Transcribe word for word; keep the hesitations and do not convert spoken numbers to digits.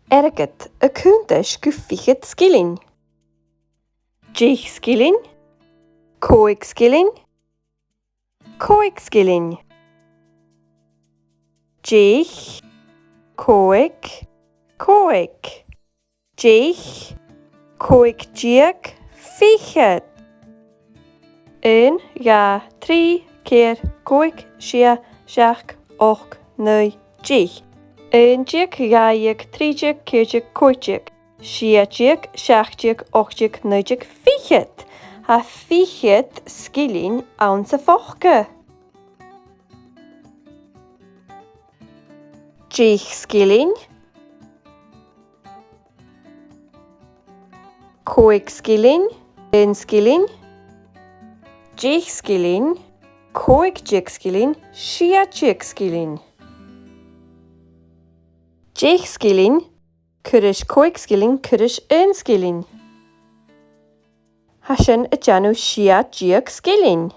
Airgead, a' cunntais gu fichead sgillinn. Deich sgillinn. Còig sgillinn. Còig sgillinn. Deich. Còig. Còig. Deich. Còig deug. Fichead. Aon, dhà, trì, ceithir, còig, sia, seachd, ochd, naoi, deich. Aon deug, dhà dheug, trì deug, ceithir deug, còig deug. Sia deug, seachd deug, ochd deug, naoi deug, fichead. Tha fichead sgillinn anns a' phoca. Deich sgillinn. Còig sgillinn. Aon sgillinn. Deich sgillinn. Còig deug sgillinn. Sia deug sgillinn. Deich sgillinn. Cuir ris còig sgillinn, cuir ris aon sgillinn. Tha sin a' dèanamh sia deug sgillinn.